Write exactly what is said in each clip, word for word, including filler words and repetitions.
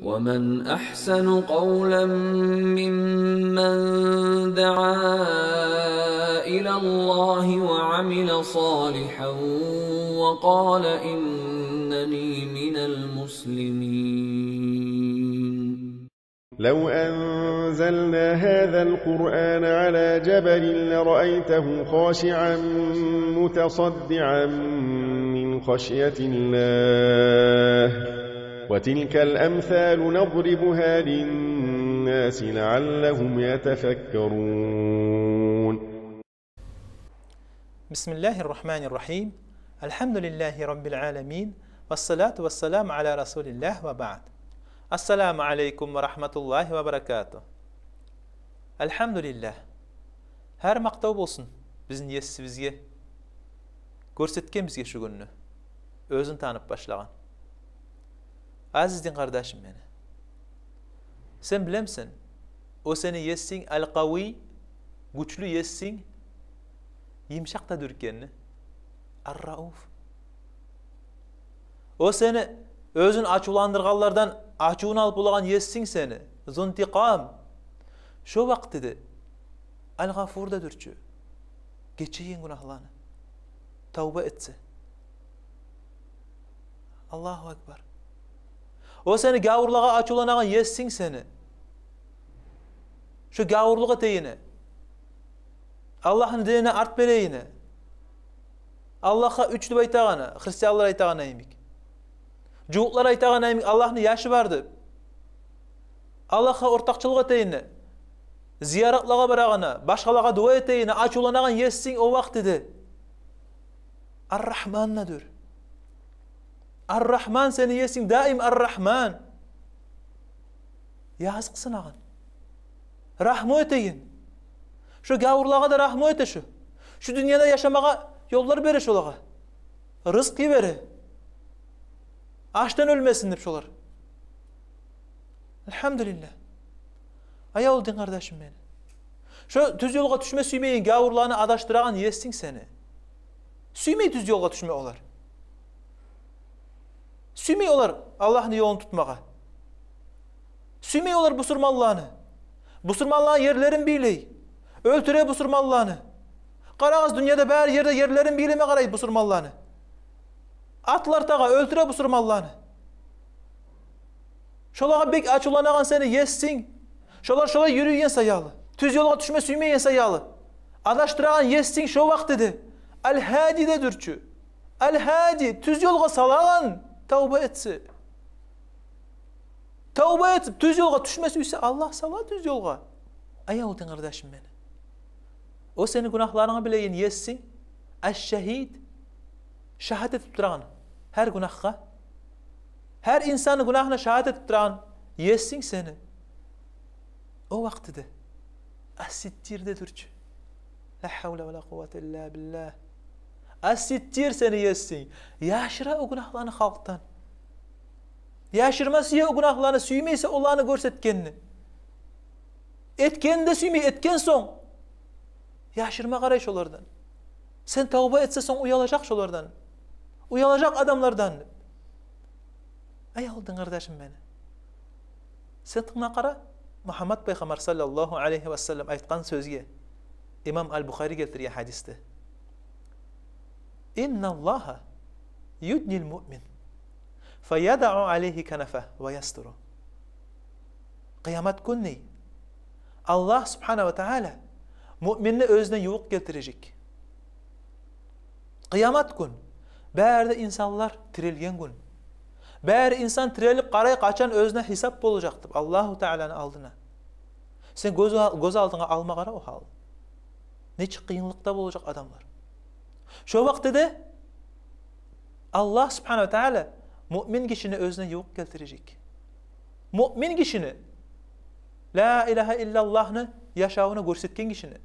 ومن أحسن قولا ممن دعا إلى الله وعمل صالحا وقال إنني من المسلمين. لو أنزلنا هذا القرآن على جبل لرأيته خاشعا متصدعا من خشية الله. وتلك الأمثال نضربها للناس لعلهم يتفكرون. بسم الله الرحمن الرحيم. الحمد لله رب العالمين. والصلاة والسلام على رسول الله وبعد. السلام عليكم ورحمة الله وبركاته. Альхамдулиллагь. Гьар макътав болсун бизин Есибизге, гёрсетген бизге шу гюнню, оьзюн танып башлагъан. Азиз дин къардашым мени, сен билемисен, о сени Есинг Аль-Къавий, гючлю Есинг, йымышакъ да дюр экенни, Ар-Рауф. О сени оьзюн ачувландыргъанлардан ачувун алып болагъан Есинг сени, Зунтикъам. Шо вакътиде Аль-Гъафур да дюр чю, гечеген гюнагьланы, тавба этсе. Аллагьу акбар. О сени гавурлагъа ачувланагъан Есинг сени. Шо гавурлукъ этегени, Аллагьны динине арт берегени, Аллагьгъа уьч деп айтагъаны, христианлар айтагъаны йимик, жугьутлар айтагъаны йимик, Аллагьны яшы бар деп, Аллагьгъа ортакъчылыкъ этегени, зияратлагъа барагъаны, башгъалагъа дуа этегени ачувланагъан Есинг о вакътиде Ар-Рагьман да дюр. Ар-Рагьман сени Есинг, даим Ар-Рагьман. Языкъсынагъан, рагьму этеген. Шо гавурлагъа да рагьму эте шо. Шо дюньяда яшамагъа ёллар бере шолагъа. Рызкъы бере. Ачдан оьлмесин деп шолар. Альхамдулиллагь. Аявлу дин къардашым мени, шо тюз ёлгъа тюшме сюймейген гавурланы адашдырагъан Есинг сени. Сюймей тюз ёлгъа тюшме олар. Сюймей олар Аллагьны ёлун тутмагъа. Сюймей олар бусурманланы. Бусурманланы ерлерин бийлей. Оьлтюре бусурманланы. Къарагъыз, дюньяда бары ерде ерлерин бийлеме къарай бусурманланы. Атлар тагъа, оьлтюре бусурманланы. Шолагъа бек ачувланагъан сени Есинг. Шолар шолай юрюйген саялы, тюз ёлгъа тюшме сюймейген саялы, адашдырагъан Есинг шо вакътиде Аль-Гьади де дюр чю. Аль-Гьади, тюз ёлгъа салагъан, тавба этсе. Тавба этип, тюз ёлгъа тюшме сюйсе, Аллагь сала тюз ёлгъа. Аявлу дин къардашым мени, о сени гюнагьларынгны билеген Есинг Аш-Шагьид, шагьат этип турагъан гьар гюнагьгъа, гьар инсанны гюнагьына шагьат этип турагъан Есинг сени. О вакътиде Ас-Ситтир де дюр чю. Ла гьавла ва ла къуввата илла биллагь. Ас-Ситтир сени Есинг. Яшыра о гюнагьланы халкъдан. Яшырма сюе о гюнагьланы, сюймей эсе оланы гёрсетгенни. Этгенни де сюймей, этген сонг яшырма къарай шолардан. Сен тавба этсе, сонг уялажакъ шолардан, уялажакъ адамлардан. Аявлу дин къардашым мени, сен тынгла къара Мугьаммад пайхаммар саллаллагьу алайгьи ва саллам айтгъан сёзге. Имам Аль-Бухари гелтирген гьадисде: «Инналлагьа юднил муъмин, фаядау алайгьи канафагьу ва ястуру». Къыямат гюн, дей, Аллагь субгьанагьу ва тагьала муъминни оьзюне ювукъ гелтирежек. Къыямат гюн. Бары да инсанлар тирилген гюн. Бары инсан тирилип къарай, къачан оьзюне гьисап болажакъ деп Аллагьу Тааланы алдына. Сен гёз, гёз алдынга алма къара о гьал. Нечик къыйынлыкъда болажакъ адамлар. Шо вакътиде Аллагь субгьанагьу ва таала муъмин гишини оьзюне ювукъ гелтирежек. Муъмин гишини, ла илагьа иллаллагьны яшавуна гёрсетген гишини,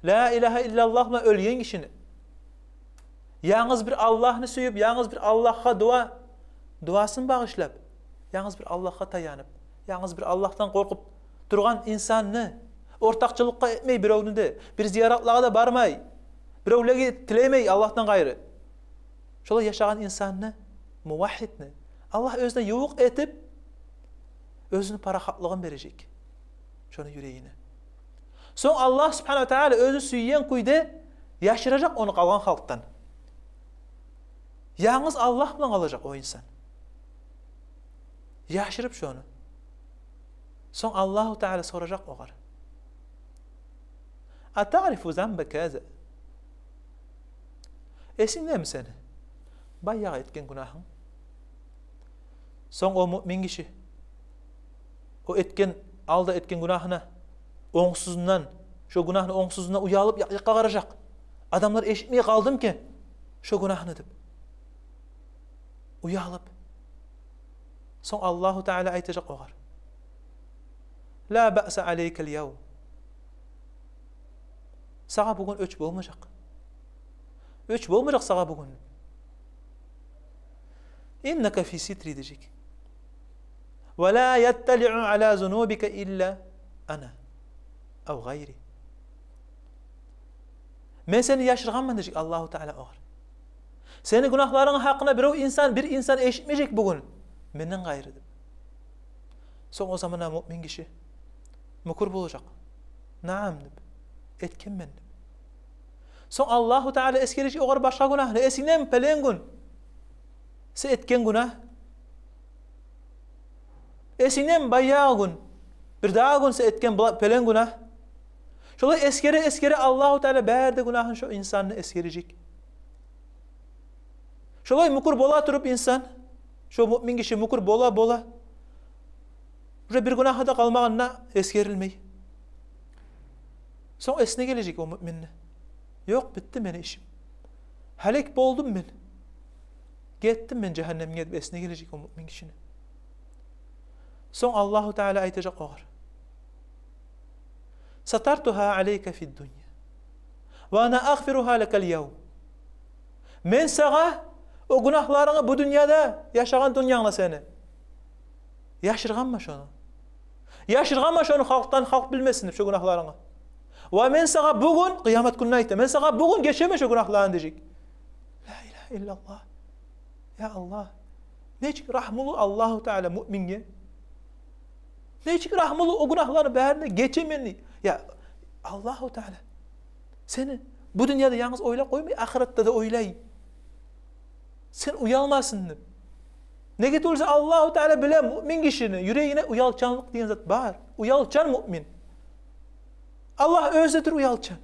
ла илагьа иллаллагь булан оьлген гишини, янгыз бир Аллагьны сююп, янгыз бир Аллагьгъа дуа, дуасын багъышлап, янгыз бир Аллагьгъа таянып, янгыз бир Аллагьдан къоркъуп тургъан инсанны, ортакъчылыкъгъа этмей биревню де, бир зияратлагъа да бармай, биревлеге тилемей Аллагьдан къайры. Шолай яшагъан инсанны, мувагьгьидни, Аллагь оьзюне ювукъ этип, Оьзюню парахатлыгъын бережек шону юрегине. Сонг Аллагь субгьанагьу ва тагьала оьзю сюйген кюйде яшыражакъ ону къалгъан халкъдан. Янгыз Аллагь булан къалажакъ о инсан, яшырып шону. Сонг Аллагьу тагьала соражакъ огъар: «Атагърифу занба каза?» Эсингдеми сени баягъы этген гюнагьынг? Сонг о муъмин гиши о этген, алда этген гюнагьына, онгсузундан, шо гюнагьны онгсузундан уялып, якъ-якъгъа къаражакъ. «Адамлар эшитмей къалдымы экен шо гюнагьны?» — деп уялып. Сонг Аллагьу тагьала айтажакъ огъар: «Ла баъса алейкал явм». Сагъа бугюн оьч болмажакъ. Оьч болмажакъ сагъа бугюн. «Иннака фи ситри», — дежек. «Ва ла ятталиъу ала зунубика илла ана ав гъайри». Мен сени яшыргъанман, дежек Аллагьу тагьала огъар. Сени гюнагьларынг гьакъына бирев инсан, бир инсан эшитмежек бугюн менден къайры, деп. Сонг о заманда муъмин гиши мюкюр болажакъ. «Наам», — деп, «этгенмен», — деп. Сонг Аллагьу тагьала эсгережек огъар башгъа гюнагьны. «Эсингдеми пелен гюн сен этген гюнагь? Эсингдеми баягъы гюн, бирдагъы гюн сен этген бла-, пелен гюнагь?» Шолай эсгере-эсгере Аллагьу тагьала бары да гюнагьын шо инсанны эсгережек. Шолай мюкюр бола туруп инсан, шо муъмин гиши мюкюр бола-бола, уже бир гюнагьы да къалмагъанда эсгерилмей. Сонг эсине гележек о муъминни: «Ёкъ, битди мени ишим. Гьалек болдум мен. Гетдим мен жагьаннемге», — деп эсине гележек о муъмин гишини. Сонг Аллагьу тагьала айтажакъ огъар: «Сатартугьа алейка фид дунья, ва ана агъфиругьа лакал явм». Мен сагъа о гюнагьларынгны бу дюньяда, яшагъан дюньянгда сени, яшыргъанман шону. Яшыргъанман шону халкъдан, халкъ билмесин деп шо гюнагьларынгны. Ва мен сагъа бугюн, къыямат гюнюнде айта, мен сагъа бугюн гечемен шо гюнагьларынгны, дежек. Ла илагьа иллаллагь. Я Аллагь. Нечик рагьмулу Аллагьу тагьала муъминге. Нечик рагьмулу, о гюнагьланы барын да гечемен дей. Я Аллагьу тагьала сени бу дюньяда янгыз ойлап къоймай, ахыратда да ойлай. Сен уялмасын деп. Неге тюгюл эсе Аллагьу тагьала биле муъмин гишини юрегине уялчанлыкъ деген зат бар. Уялчан муъмин. Аллагь оьзю де уялчан.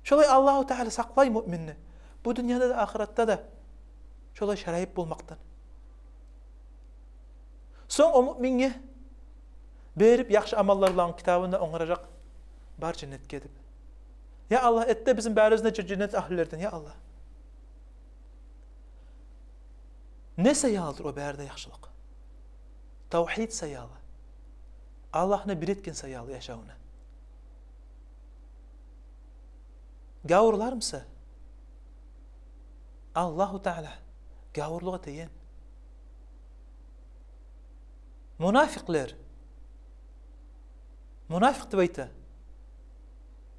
Шолай Аллагьу тагьала сакълай муъминни бу дюньяда да, ахыратда да шолай шарайып болмакъдан. Сонг о муъминге берип, яхшы амаллар булан китабында онгаражакъ, бар женнетге деп. Я Аллагь, эт де бизин барыбызны да женнет агьлюлерден, я Аллагь. Не саялыдыр о бары да яхшылыкъ? Тавгьид саялы. Аллагьны бир этген саялы яшавуна. Гавурлар буса, Аллагьу тагьала гавурлугъа тиеген. Мунафикълер, мунафикъ деп айта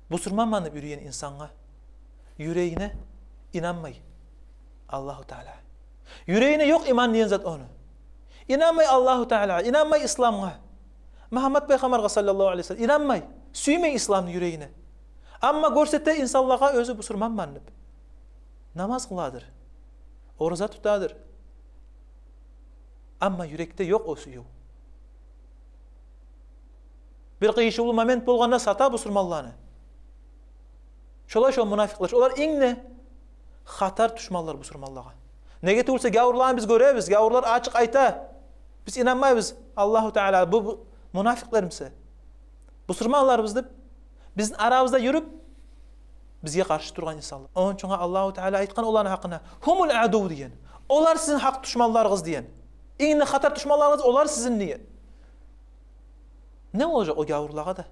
бусурманман деп юрюген инсангъа, юрегине инанмай Аллагьу тагьала. Юрегине ёкъ иман деген зат ону. Инанмай Аллагьу тагьала, инанмай исламгъа, Мугьаммат пайхаммаргъа саллаллагьу алайгьи ва саллам инанмай, сюймей исламны юрегине. Амма гёрсете инсанлагъа оьзю бусурманман деп. Намаз къыладыр, ораза тутадыр. Амма юрекде ёкъ о сююв. Бир къыйышывлу момент болгъанда сата бусурманланы. Шолай шо мунафикълар, олар инг де хатар душманлар бусурманлагъа. Неге тюгюл эсе гавурланы биз гёребиз, гавурлар ачыкъ айта: «Биз инанмайбыз Аллагьу тагьала, бу, бу мунафикълар буса. Бусурманларбыз деп, бизин арабызда юрюп, бизге къаршы тургъан инсанлар». Ону учун Аллагьу тагьала айтгъан оланы гьакъына: «Гьумул адув», — деген. Олар сизин гьакъ душманларыгъыз деген. Инг де хатар душманларыгъыз олар сизин деген. Не болажакъ о гавурлагъа да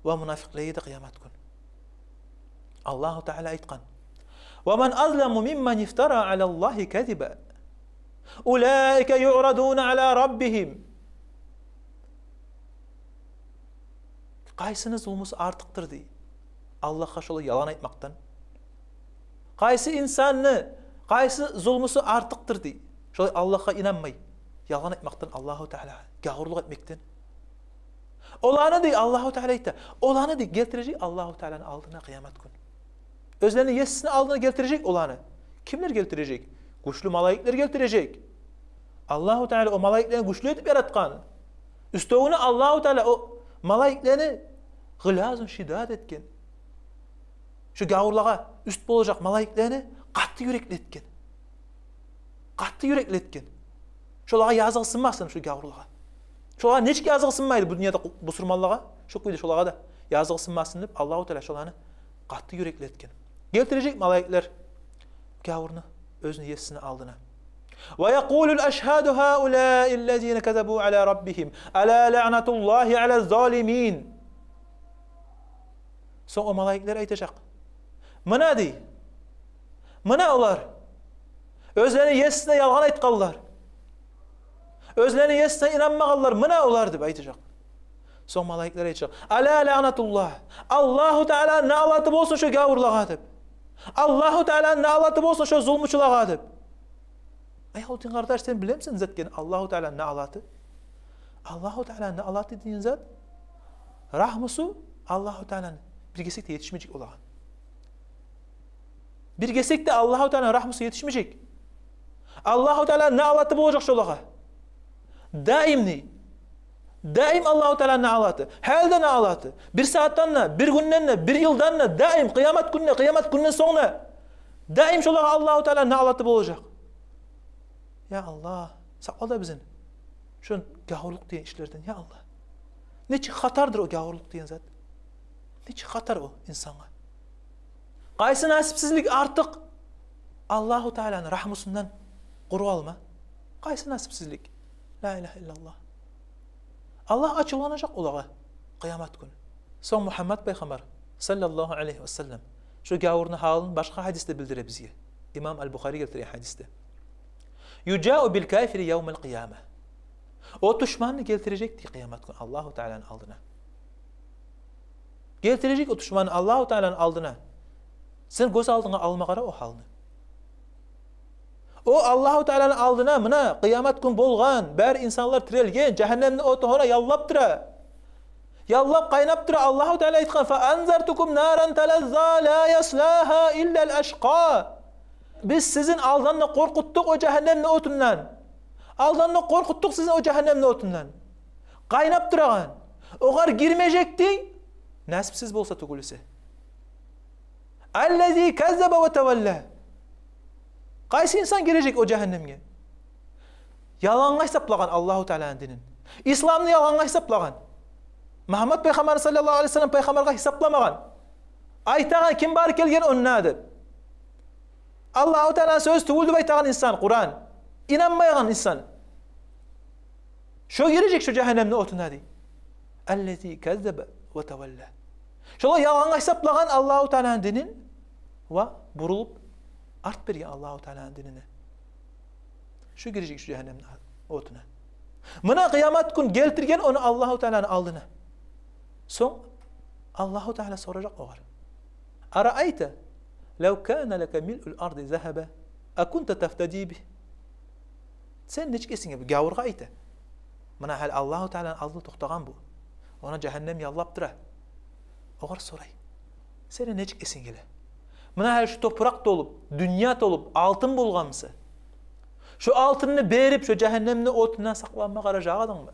ва мунафикълеге де къыямат гюн? Аллагьу тагьала айтгъан: «Ва ман азламу мимман ифтара алаллагьи казиба. Улаика юърадуна ала раббигьим». Къайсыны зулмусу артыкъдыр дей Аллагьгъа шолай ялан айтмакъдан? Къайсы инсанны, къайсы зулмусу артыкъдыр дей шолай Аллагьгъа инанмай? Ялгъан айтмакъдан Аллагьу Таала, гавурлукъ этмекден. Оланы, дей, Аллагьу Таала айта, оланы, дей, гелтирежек Аллагьу Тааланы алдына къыямат гюн. Оьзлени есисини алдына гелтирежек оланы. Кимлер гелтирежек? Гючлю малайиклер гелтирежек. Аллагьу Таала о малайиклени гючлю этип яратгъан. Уьстевюне Аллагьу Таала о малайиклени гъилазун шидад этген. Шо гавурлагъа уьст болажакъ малайиклени къатты юрекли этген. Къатты юрекли этген. Шолагъа языгъы сынмасын шо гавурлагъа. Шолагъа нечик языгъы сынмайды бу дюньяда къу-, бусурманлагъа, шо кюйде шолагъа да языгъы сынмасын деп, Аллагьу Таала шоланы къатты юрекли этген. Гелтирежек малайиклер гавурну оьзюню есисини алдына. Ва якъулул ашгьаду гьаулаи ллазина казабу ала раббигьим, ала лаънатуллагьи ала ззалимин. Сонг о малайиклер айтажакъ: «Мына, — дей, — мына олар, оьзлени есисине ялгъан айтгъанлар, оьзлени есисине инанмагъанлар, мына олар», — деп айтажакъ. Сонг малайиклер айтажакъ: «Ала лаънатуллагь, Аллагьу Тааланы налаты болсун шо гавурлагъа», — деп. «Аллагьу Тааланы налаты болсун шо зулмучулагъа», — деп. Ай, гьал, дин къардаш, сен билемисен зат экенни Аллагьу Тааланы налаты? Аллагьу Тааланы налаты деген зат, рагьмусу Аллагьу Тааланы бир гесек де етишмежек олагъа. Бир гесек де Аллагьу Тааланы рагьмусу етишмежек. Аллагьу Тааланы налаты болажакъ шолагъа. Даимни. Даим Аллагьу Тааланы налаты. Гьалда налаты. Бир сагьатдан да, бир гюнден де, бир йылдан да, даим, къыямат гюнде, къыямат гюнден сонг да. Даим шолагъа Аллагьу Тааланы налаты болажакъ. Я Аллагь, сакъла да бизин шо гавурлукъ деген ишлерден, я Аллагь. Нечик хатардыр о гавурлукъ деген зат. Нечик хатар о инсангъа. Къайсы насипсизлик артыкъ Аллагьу Тааланы рагьмусундан къуру къалма? Къайсы насипсизлик? Ла илагьа иллаллагь. Аллагь ачувланажакъ олагъа къыямат гюн. Сонг Мугьаммад пайхаммар, саллаллагьу алайгьи ва саллам, шо гавурну гьалын башгъа гьадисде билдире бизге. Имам Аль-Бухари гелтирген гьадисде. Южау биль кафири явмаль къияма. О душманны гелтирежек, дей, къыямат гюн Аллагьу Тааланы алдына. Гелтирежек о душманны Аллагьу Тааланы алдына. Сен гёз алдынга алма къара о гьалны. О Аллагьу Тааланы алдына, мына, къыямат гюн болгъан, бары инсанлар тирелген, жагьаннемни оту гьона яллап тура. Яллап, къайнап тура. Аллагьу Таала айтгъан: «Фа анзартукум наран талазза ла яслагьа иллаль ашкъа». Биз сизин алданны къоркъутдукъ о жагьаннемни отундан. Алданны къоркъутдукъ сизин о жагьаннемни отундан. Къайнап турагъан. Огъар гирмежек, дей, насипсиз болса тюгюл эсе. Аллази каззаба ва тавалла. Къайсы инсан гирежек о жагьаннемге? Ялгъангъа гьисаплагъан Аллагьу Тааланы динин. Исламны ялгъангъа гьисаплагъан. Мугьаммад пайхаммарны, саллаллагьу алайгьи ва саллам, пайхаммаргъа гьисапламагъан. Айтагъан: «Ким бары гелген онда?» — деп. Аллагьу Тааланы сёзю тюгюл деп айтагъан инсан Къуран. Инанмайгъан инсан. Шо гирежек шо жагьаннемни отуна, дей. Аллази каззаба ва тавалла. Шолай ялгъангъа гьисаплагъан Аллагьу Тааланы динин ва бурулуп арт берген Аллагьу Тааланы динине. Шо гирежек шо жагьаннемни отуна. Муна къыямат гюн гелтирген ону Аллагьу Тааланы алдына. Сонг Аллагьу Таала соражакъ огъар: «Араайта лав кана лака милъуль арди загьаба, акунта тафтади бигь?» Сен нечик эсинге, бу гавургъа айта. Муна гьали Аллагьу Тааланы алдында токътагъан бу. Огъар жагьаннем яллап тура. Огъар сорай: «Сени нечик эсинге геле? Муна гьали шу топуракъ толуп, дюнья толуп алтын болгъан буса, шо алтынны берип, шо жагьаннемни отундан сакъланма къаражакъ эдингми?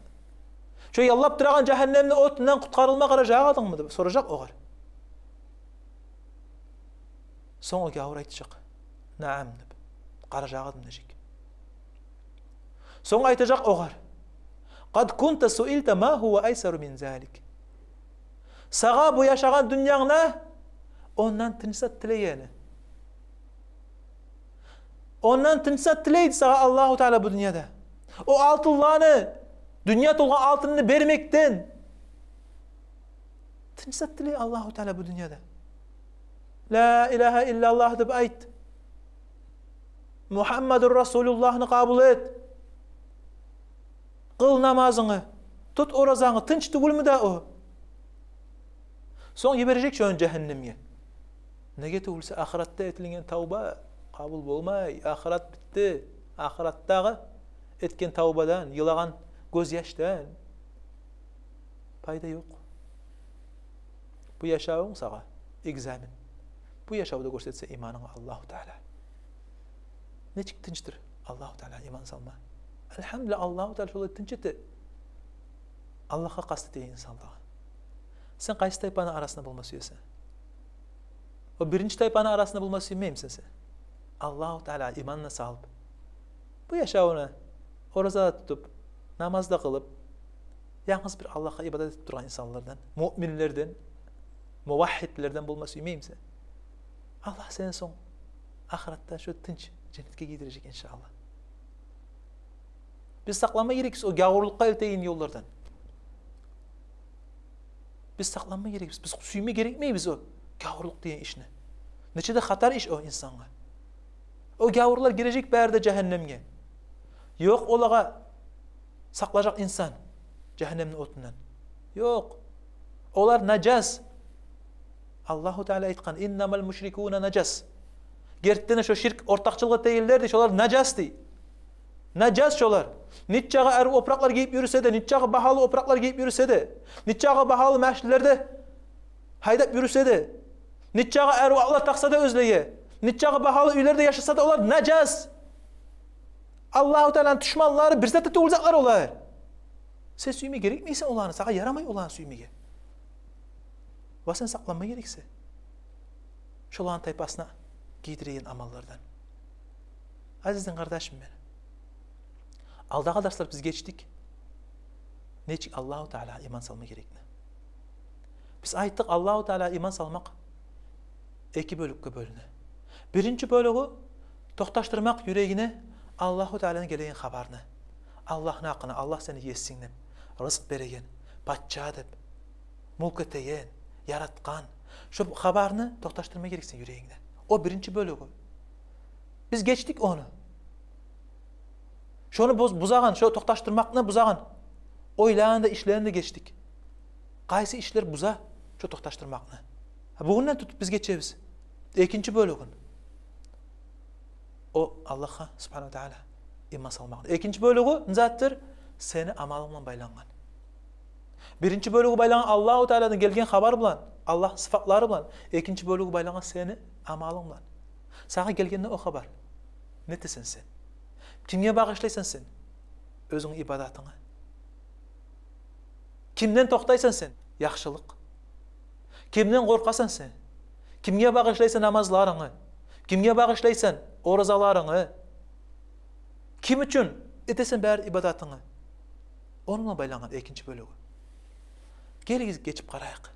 Шо яллап турагъан жагьаннемни отундан къутгъарылма къаражакъ эдингми?» — деп соражакъ огъар. Сонг о гавур айтажакъ: «Наам», — деп, «къаражакъ эдим», — дежек. Сонг айтажакъ огъар: «Къад кунта суилта ма гьува айсару мин залик». Сагъа бу яшагъан дюньянгда ондан тынч зат тилегени. Ондан тынч зат тилейди сагъа Аллагьу Таала бу дюньяда. О алтынланы, дюнья толгъан алтынны бермекден тынч зат тилей Аллагьу Таала бу дюньяда. «Ла илагьа иллаллагь» деп айт. Мугьаммадур Расулуллагьны къабул эт. Къыл намазынгны, тут оразангны, тынч тюгюлмю дагъы о? Сонг йибережек шону жагьаннемге. Неге тюгюл эсе, ахыратда этилинген тавба къабул болмай, ахырат битди. Ахыратдагъы этген тавбадан, йылагъан гёзьяшдан пайда ёкъ. Бу яшавунг сагъа экзамен. Бу яшавда гёрсетсе иманынг Аллагьу Таала. Нечик тынчдыр Аллагьу Таала иман салма. Альгьамдулиллагь, Аллагьу Таала шолай тынч эте Аллагьгъа къаст этеген инсанлагъа. Сен къайсы тайпаны арасында болма сюесен? О биринчи тайпаны арасында болма сюймеймисен сен? Аллагьу Таала иманына салып, бу яшавуну ораза да тутуп, намаз да къылып, янгыз бир Аллагьгъа ибадат этип тургъан инсанлардан, муъминлерден, мувагьгьидлерден болма сюймеймисен? Аллагь сени сонг ахыратда шо тынч женнетге гийирежек, иншааллагь. Биз сакъланма герекбиз о гявурлукъгъа элтеген ёллардан. Биз сакъланма герекбиз. Биз сюйме герекмейбиз о гявурлукъ деген ишни. Нече де хатар иш о инсангъа. О гявурлар гирежек бары да жагьаннемге. Ёкъ олагъа сакълажакъ инсан жагьаннемни отундан. Ёкъ. Олар нажас. Аллагьу Таала айтгъан: «Иннамал мушрикуна нажас». Гертиден де шо ширк ортакъчылыкъ этегенлер дей, шолар нажас дей. Нажас шолар. Нечакъы арив опуракълар гийип юрюсе де, нечакъы багьалы опуракълар гийип юрюсе де, нечакъы багьалы машинлерде гьайдап юрюсе де, нечакъы арив атлар такъса да оьзлеге, нечакъы багьалы уьйлерде яшаса да, олар нажас. Аллагьу Тааланы душманлары, бир зат да тюгюл затлар олар. Сен сюйме герекмейсен оланы, сагъа ярамай оланы сюймеге. Ва сен сакъланма герексен шоланы тайпасына гийиреген амаллардан. Азиз дин къардашым мени, алдагъы дарсларда биз гечдик нечик Аллагьу Таалагъа иман салма герекни. Биз айтдыкъ, Аллагьу Таалагъа иман салмакъ эки бёлюкге бёлюне. Биринчи бёлюгю — токъташдырмакъ юрегинге Аллагьу Тааланы гелеген хабарны. Аллагьны гьакъына, Аллагь сени есинг деп, рызкъ береген, пача деп, мюлк этеген, яратгъан. Шо хабарны токъташдырма герексен юрегингде. О биринчи бёлюгю. Биз гечдик ону. Шону буз-, бузагъан, шо токъташдырмакъны бузагъан ойланы да, ишлени де гечдик. Къайсы ишлер буза шо токъташдырмакъны? Гьа, бугюнден тутуп биз гечебиз экинчи бёлюгюн. О Аллагьгъа, Субгьанагьу ва Таала, иман салмакъны. Экинчи бёлюгю не затдыр? Сени амалынг булан байлангъан. Биринчи бёлюгю байлангъан Аллагьу Тааладан гелген хабар булан, Аллагьны сыфатлары булан. Экинчи бёлюгю байлангъан сени амалынг булан. Сагъа гелгенде о хабар, не этесен сен? Кимге багъышлайсан сен оьзюнгню ибадатынгны? Кимден токътайсан сен яхшылыкъ? Кимден къоркъасан сен? Кимге багъышлайсан намазларынгны? Кимге багъышлайсан оразаларынгны? Ким учун этесен бары ибадатынгны? Ону булан байлангъан экинчи бёлюгю. Гелигиз, гечип къарайыкъ.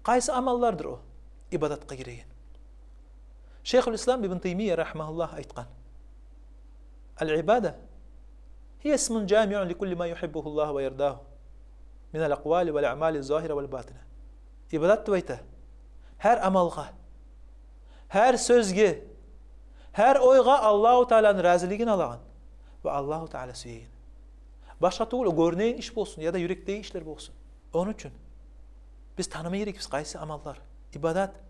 Къайсы амаллардыр о ибадатгъа гиреген? Шайхул Ислам Ибн Таймия, рагьимагьуллагь, айтгъан: «Аль-ибада гьия исмун жамиун ли кулли ма югьиббугьуллагьу ва ярдагьу миналь акъвали валь аъмали ззагьира валь батина». Ибадат деп айта гьар амалгъа, гьар сёзге, гьар ойгъа Аллагьу Тааланы разилигин алагъан ва Аллагьу Таала сюеген. Башгъа тюгюл, о гёрюнеген иш болсун яда юрекдеги ишлер болсун. Ону учун биз таныма герекбиз къайсы амаллар ибадат.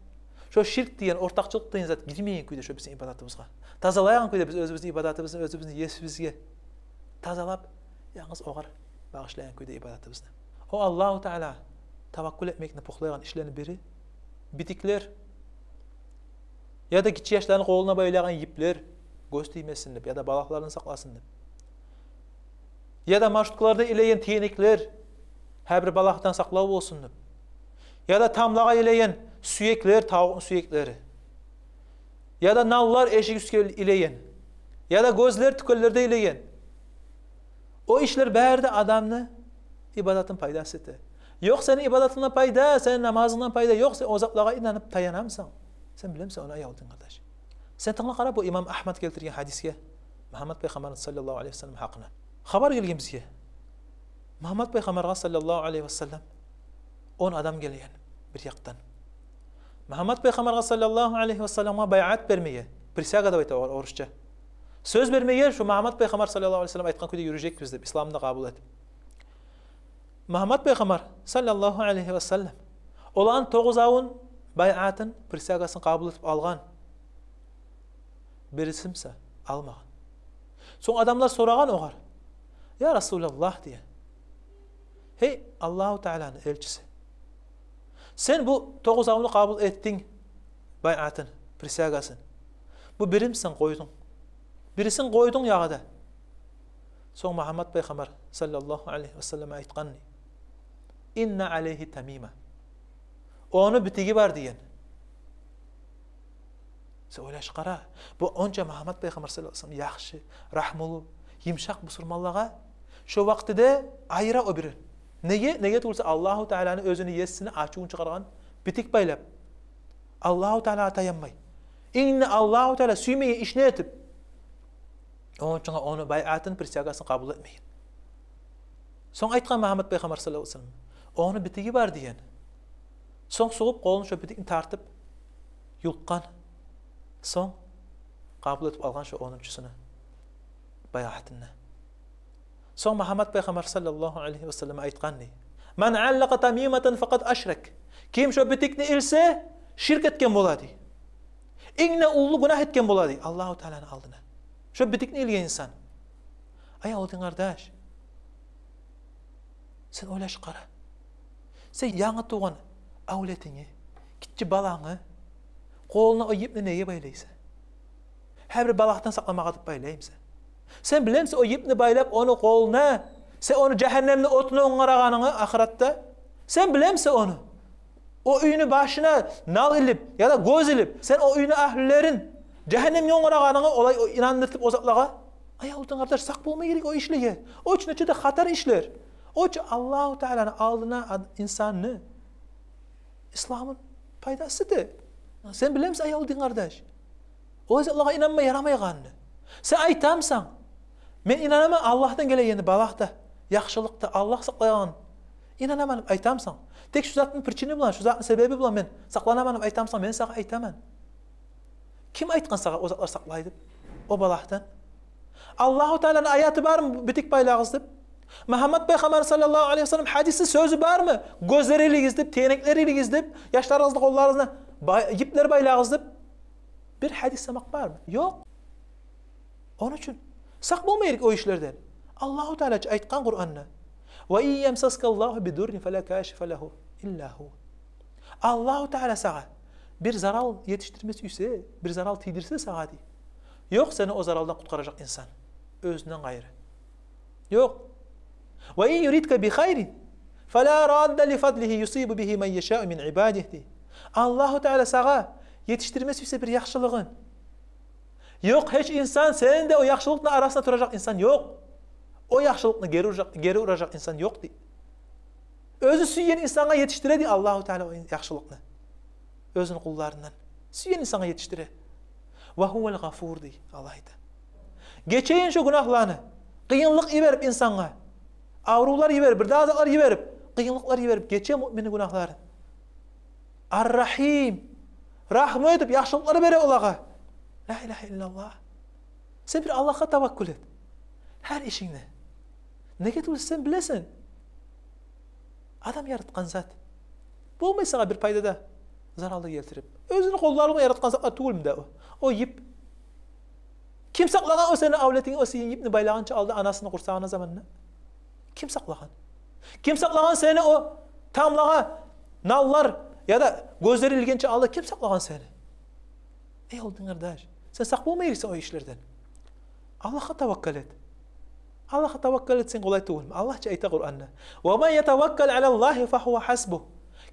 Шо ширк деген, ортакъчылыкъ деген зат гирмеген кюйде шо бизин ибадатыбызгъа. Тазалайгъан кюйде биз оьзюбюзню ибадатыбызны оьзюбюзню есибизге тазалап, янгыз огъар багъышлайгъан кюйде ибадатыбызны. О Аллагьу Таала таваккул этмекни пухлайгъан ишлени бири — битиклер, яда гиччи яшланы къолуна байлагъан йиплер, гёз тиймесин деп, яда балагьлардан сакъласын деп. Яда маршруткаларда илеген тегенеклер, гьар бир балагьдан сакълав болсун деп. Яда тамлагъа илеген сюеклер, тавукъну сюеклери. Яда наллар эшик уьстге илеген. Яда гёзлер тюкенлерде илеген. О ишлер бары да адамны ибадатын пайдасыз эте. Ёкъ сени ибадатынгдан пайда, сени намазынгдан пайда ёкъ, сен о затлагъа инанып таянамысан? Сен билемисен ону, аявлу дин къардаш? Сен тынгла къара бу имам Агьмад гелтирген гьадисге, Мугьаммад пайхаммарны, саллаллагьу алайгьи ва саллам, гьакъына. Хабар гелген бизге. Мугьаммад пайхаммаргъа, саллаллагьу алайгьи ва саллам, он адам гелген бир якъдан. Мугьаммад пайхаммаргъа, саллаллагьу алайгьи ва салламгъа, байъат бермеге, присяга деп айта орусча. Сёз бермеге, шо Мугьаммад пайхаммар, саллаллагьу алайгьи ва саллам, айтгъан кюйде юрюжекбиз деп, исламны къабул этип. Мугьаммад пайхаммар, саллаллагьу алайгьи ва саллам, оланы тогъузавун байъатын, присягасын къабул этип алгъан. Бириси буса алмагъан. Сонг адамлар сорагъан огъар: «Я Расулаллагь, — деген, — гьей, Аллагьу Тааланы элчиси, сен бу тогъуз авну къабул этдинг, байъатын, присягасын. Бу бирин сен къойдунг, бирисин къойдунг ягъада». Сонг Мугьаммат пайхаммар саллаллагьу алайгьи васаллам айтгъан дей: «Инна алайгьи тамима. Ону битиги бар», — деген. Сен ойлаш къара, бу онча Мугьаммат пайхаммар саллаллагьу алайгьи васаллам яхшы, рагьмулу, йымышакъ бусурманлагъа, шо вакътиде айыра о бирин. Неге? Неге тюгюлсе, Аллагьу Тааланы, оьзюню есини ачувун чыгъаргъан битик байлап, Аллагьу Таалагъа таянмай, инг де Аллагьу Таала сюймеген ишни этип, ону учун ону байъатын, присягасын къабул этмеген. Сонг айтгъан Мугьаммат пайхаммар саллаллагьу алайгьи васаллам: «Ону битиги бар», — деген. Сонг сугъуп, къолун шо битикни тартып юлкъгъан. Сонг къабул этип алгъан шо онунчусуну байъатына. Сонг Мугьаммат пайхаммар саллаллагьу алайгьи васаллам айтгъан дей: «Ман аллакъа тамиматан факъад ашрак». Ким шо битикни илсе, ширк этген бола дей. Инг де уллу гюнагь этген бола дей Аллагьу Тааланы алдына шо битикни илген инсан. Аявлу дин къардаш, сен ойлаш къара. Сен янгы тувгъан авлетинги, гиччи балангы къолуна о йипни неге байлайсан? Гьар бир балагьдан сакъламагъа деп байлаймысан? Сен билемисен, о йипни байлап ону къолуна, сен ону жагьаннемни отуна онгарагъанынгны ахыратда? Сен билемисен ону? О уьйню башына нал илип яда гёз илип, сен о уьйню агьлюлерин жагьаннемге онгарагъанынгны олай о инандыртып о затлагъа? Аявлу дин къардаш, сакъ болма герек о ишлеге. О чу нече де хатар ишлер. О чу Аллагьу Тааланы алдына ад-, инсанны исламын пайдасы да. Сен билемисен, аявлу дин къардаш, о затлагъа инанма ярамайгъанны? Сен айтамысан: «Мен инанаман Аллагьдан гелегенни, балагь да, яхшылыкъ да Аллагь сакълайгъан, инанаман», — деп айтамысан? Тек шу затны причинасы булан, шу затны себеби булан мен сакъланаман деп айтамысан, мен сагъа айтаман. Ким айтгъан сагъа о затлар сакълай деп, о балагьдан? Аллагьу Тааланы аяты бармы битик байлагъыз деп? Мугьаммат пайхаммар саллаллагьу алайгьи васаллам гьадиси, сёзю бармы гёзлер илигиз деп, тегенеклер илигиз деп, яшларыгъызны къолларына бай-, йиплер байлагъыз деп? Бир гьадис сама бармы? Ёкъ. Ону учун сакъ болма герек о ишлерден. Аллагьу Таала чы айтгъан Къуранда: «Ва ин ямсаскаллагьу бидуррин фала кашифа лагьу илла гьу». Аллагьу Таала сагъа бир зарал етишдирме сюйсе, бир зарал тийдирсе сагъа дей, ёкъ сени о заралдан къутгъаражакъ инсан оьзюнден къайры. Ёкъ. «Ва ин юридка би хайрин фала радда ли фадлигьи юсибу бигьи ман яшау мин ибадигьи», — дей. Аллагьу Таала сагъа етишдирме сюйсе бир яхшылыгъын, ёкъ гьеч инсан сени де о яхшылыкъны арасына туражакъ инсан ёкъ. О яхшылыкъны гери уражакъ, гери уражакъ инсан ёкъ дей. Оьзю сюйген инсангъа етишдире дей Аллагьу Таала о яхшылыкъны. Оьзюню къулларындан сюйген инсангъа етишдире. «Ва гьувал гъафур», — дей Аллагь айта. Гечеген шо гюнагьланы, къыйынлыкъ йиберип инсангъа, аврувлар йиберип, бир дагъы затлар йиберип, къыйынлыкълар йиберип гече муъминни гюнагьларын. Ар-Рагьим, рагьму этип, яхшылыкълар бере олагъа. Ла илагьа иллаллагь. Сен бир Аллагьгъа таваккул эт гьар ишингде. Неге тюгюл сен билесен, адам яратгъан зат болмай сагъа бир пайда да, зарал да гелтирип. Оьзюню къоллары булан яратгъан затлар тюгюлмю да о? О йип. Ким сакълагъан о сени авлетинг, о сени йипни байлагъынча алда анасыны къурсагъына заманда? Ким сакълагъан? Ким сакълагъан сени о тамлагъа наллар яда гёзлер илгенче алда? Ким сакълагъан сени? Эй, оьзюнг къардаш, сен сакъ болма герексен о ишлерден. Аллагьгъа таваккал эт. Аллагьгъа таваккал этсенг къолай тюгюлмю? Аллагь чы айта Къуранда: «Ва ман ятаваккал алаллагьи фагьува гьасбугь».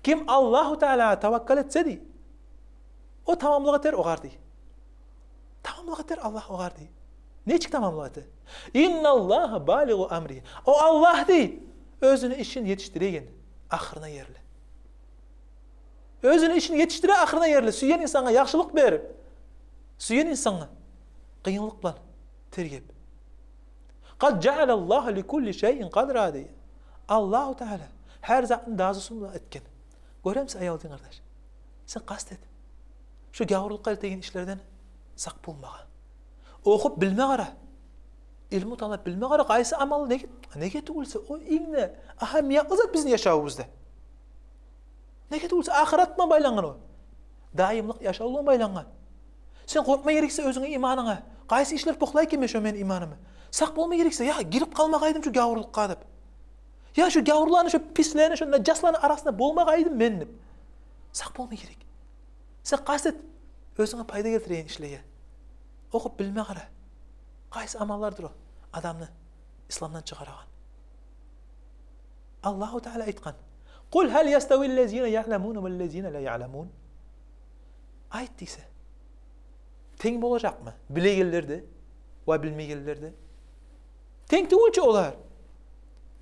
Ким Аллагьу Таалагъа таваккал этсе, дей, о тамамлыкъ этер огъар, дей. Тамамлыкъ этер Аллагь огъар, дей. Нечик тамамлыкъ эте? «Инналлагьа балигъу амригьи». О Аллагь, дей, оьзюню ишин етишдиреген ахырына ерли. Оьзюню ишин етишдире ахырына ерли, сюйген инсангъа яхшылыкъ берип, сюйген инсангъа къыйынлыкъ булан тергеп. «Къад жаалаллагьу ликулли шайин къадра», — дей. Аллагьу Таала гьар затны дазусун булан этген. Гёремисен, эй, оьзюнг къардаш, сен къаст эт шо гявурлукъгъа элтеген ишлерден сакъ болмагъа. Охуп билме къара. Илму талап билме къара, къайсы амал, неге, неге тюгюлсе, о инг де агьамиятлы зат бизин яшавубузда. Неге тюгюлсе, ахырат булан байлангъан о. Даимлик яшав булан байлангъан. Сен къоркъма герексен оьзюнгню иманынга. Къайсы ишлер бокълай экен шо мени иманымны? Сакъ болма герексен, я гирип къалмагъайдым шу гявурлукъгъа деп. Я шу гявурланы, шу пислени, шу нажасланы арасында болмагъайдым мен деп. Сакъ болма герек. Сен къаст эт оьзюнге пайда гелтиреген ишлеге. Охуп билме къара. Къайсы амаллардыр о адамны исламдан чыгъарагъан? Аллагьу Таала айтгъан: «Къул гьал ястави ллазина яъламуна валлазина ла яъламун?» Айт дейсе. Тенг болажакъмы билегенлер де ва билмейгенлер де? Тенг тюгюл чю олар.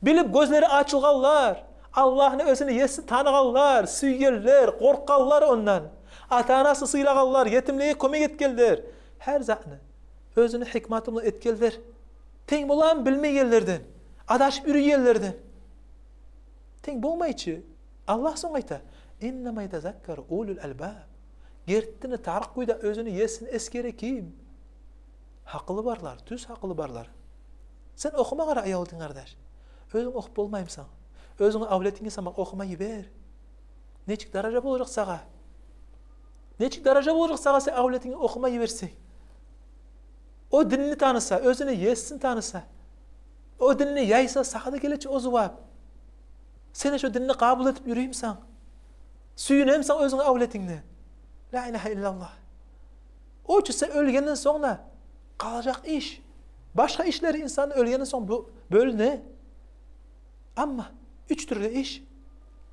Билип гёзлери ачылгъанлар, Аллагьны, оьзюню есин таныгъанлар, сюйгенлер, къоркъгъанлар ондан, ата-анасын сыйлагъанлар, етимлеге кёмек этгенлер, гьар затны оьзюню гьикматы булан этгенлер. Тенг боламы билмейгенлерден, адашып юрюйгенлерден? Тенг болмай чы. Аллагь сонг айта: «Иннама ятазаккару улул албаб». Гертини тарыкъ кюйде оьзюню есин эсгере ким? Гьакъылы барлар, тюз гьакъылы барлар. Сен охума къара, аявлу дин къардаш. Оьзюнг охуп болмаймысан, оьзюнгню авлетинге сама охума йибер. Нечик даража болажакъ сагъа? Нечик даража болажакъ сагъа сен авлетинге охума йиберсенг? О динни таныса, оьзюню есин таныса, о динни яйса, сагъа да геле чи о зувап. Сен шо динни къабул этип юрюймюсен? Сююнемисен оьзюнгню авлетингни? Ла илагьа иллаллагь. О чу сен оьлгенден сонг да къалажакъ иш. Башгъа ишлер инсанны оьлгенден сонг бё-, бёлюне. Амма уьч тюрлю иш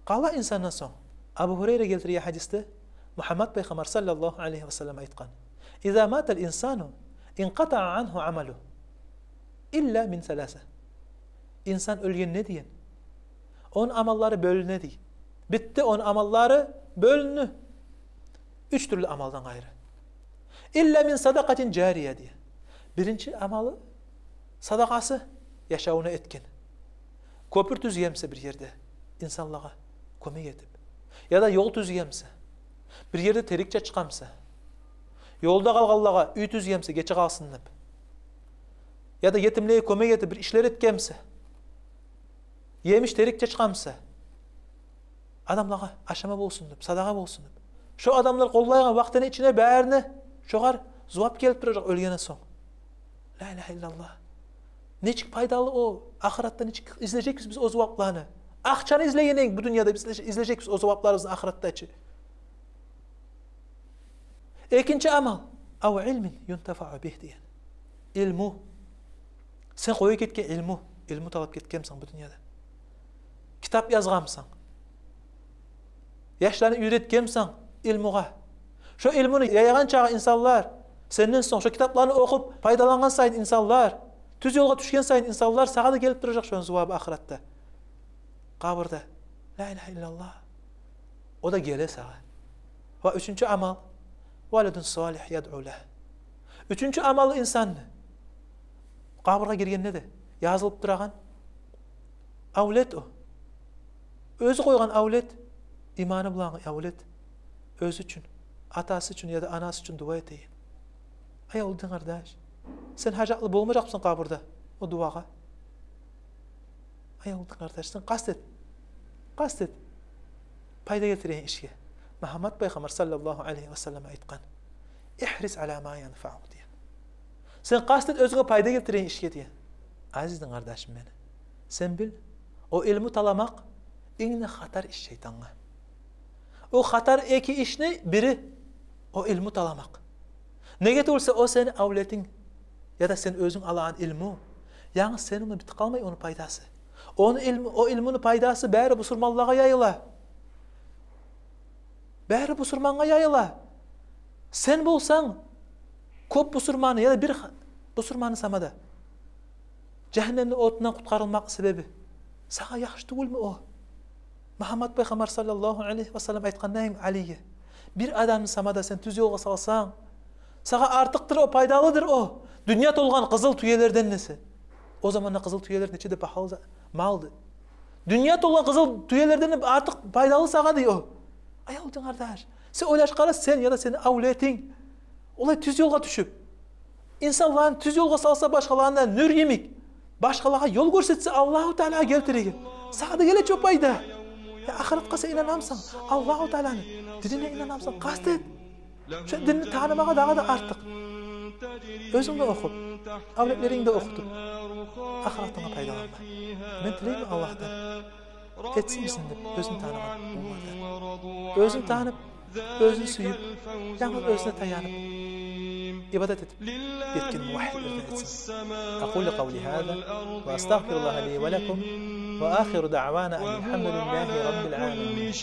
къала инсандан сонг. Абу Гьурайра гелтирген гьадисде Мугьаммат пайхаммар саллаллагьу алайгьи ва саллам айтгъан: «Иза матал инсану инкъатаа ангьу амалугьу илла мин саласа». Инсан оьлгенде деген, ону амаллары бёлюне дей. Битди, ону амаллары бёлюндю. Уьч тюрлю амалдан къайры. «Илла мин садакъатин жария» дей. Биринчи амалы — садакъасы, яшавунда этген. Кёпюр тюзгенмисе бир ерде, инсанлагъа кёмек этип, яда ёл тюзгенмисе, бир ерде терек чачгъанмыса, ёлда къалгъанлагъа уьй тюзгенмисе гече къалсын деп, яда етимлеге кёмек этип бир ишлер этгенмисе, емиш терек чачгъанмыса, адамлагъа ашама болсун деп, садагъа болсун деп. Шо адамлар къоллайгъан вакътини ичинде барына шогъар зувап гелип туражакъ оьлгенден сонг. Ла илагьа иллаллагь. Нечик пайдалы о, ахыратда нечик излежекбиз биз о зувапланы? Акъчаны излегенден бу дюньяда биз излеже-, излежекбиз о зувапларыбызны ахыратда чы. Экинчи амал: «Ав илмин юнтафау бигь» деген. Илму. Сен къоюп гетген илму, илму талап гетгенмисен бу дюньяда? Китап язгъанмысан? Яшланы уьйретгенмисен илмугъа? Шо илмуну яйгъан чакъы инсанлар, сенден сонг шо китапланы охуп пайдалангъан сайын инсанлар, тюз ёлгъа тюшген сайын инсанлар, сагъа да гелип туражакъ шону зувабы ахыратда, къабурда. Ла илагьа иллаллагь. О да геле сагъа. Ва уьчюнчю амал: «Валадун салигь ядъу лагь». Уьчюнчю амалы инсанны къабургъа гиргенде де язылып турагъан авлет о. Оьзю къойгъан авлет, иманы булангъы авлет, оьзю учун, атасы учун яда анасы учун дуа этеген. Аявлу дин къардаш, сен гьажатлы болмажакъмысан къабурда о дуагъа? Аявлу дин къардаш, сен къаст эт. Къаст эт пайда гелтиреген ишге. Мугьаммат пайхаммар саллаллагьу алайгьи ва саллам айтгъан: «Игьрис ала ма янфаук» деген. Сен къаст эт оьзюнге пайда гелтиреген ишге деген. Азиз дин къардашым мени, сен бил, о илму таламакъ инг де хатар иш шайтангъа. О хатар эки ишни бири — о илму таламакъ. Неге тюгюлсе, о сени авлетинг яда сен оьзюнг алагъан илму, янгыз сени булан битип къалмай ону пайдасы. Ону илму, о илмуну пайдасы бары бусурманлагъа яйыла. Бары бусурмангъа яйыла. Сен болсанг кёп бусурманны яда бир ха-, бусурманны сама да жагьаннемни отундан къутгъарылмакъ себеби. Сагъа яхшы тюгюлмю о? Мугьаммат пайхаммар саллаллагьу алайгьи ва саллам айтгъандай Алиге: «Бир адамны сама да сен тюз ёлгъа салсанг, сагъа артыкъдыр о, пайдалыдыр о дюнья толгъан къызыл тюелерден», — десе. О заманда къызыл тюелер нече де багьалы за-, малды. «Дюнья толгъан къызыл тюелерден де артыкъ пайдалы сагъа», — дей о. Аявлу дин къардаш, сен ойлашып къара, сен яда сени авлетинг олай тюз ёлгъа тюшюп, инсанланы тюз ёлгъа салса, башгъаланы да нюр йимик, башгъалагъа ёл гёрсетсе, Аллагьу Таалагъа гелтиреген, сагъа да геле чи о пайда. Я ахыратгъа сен инанамысан? Аллагьу Тааланы динине инанамысан? Къаст эт шо динни танымагъа дагъы да артыкъ. Оьзюнг де охуп, авлетлеринг де охутуп, ахыратынга пайдаланма. Мен тилеймен Аллагьдан, этсин бизин деп оьзюн таныгъан къуллардан. Оьзюн танып, оьзюн сююп, янгыз оьзюне таянып, ибадат этип етген муваххидлерден этсин. أقول قولي هذا وأستغفر الله لي ولكم وآخر دعوانا أن الحمد لله رب العالمين.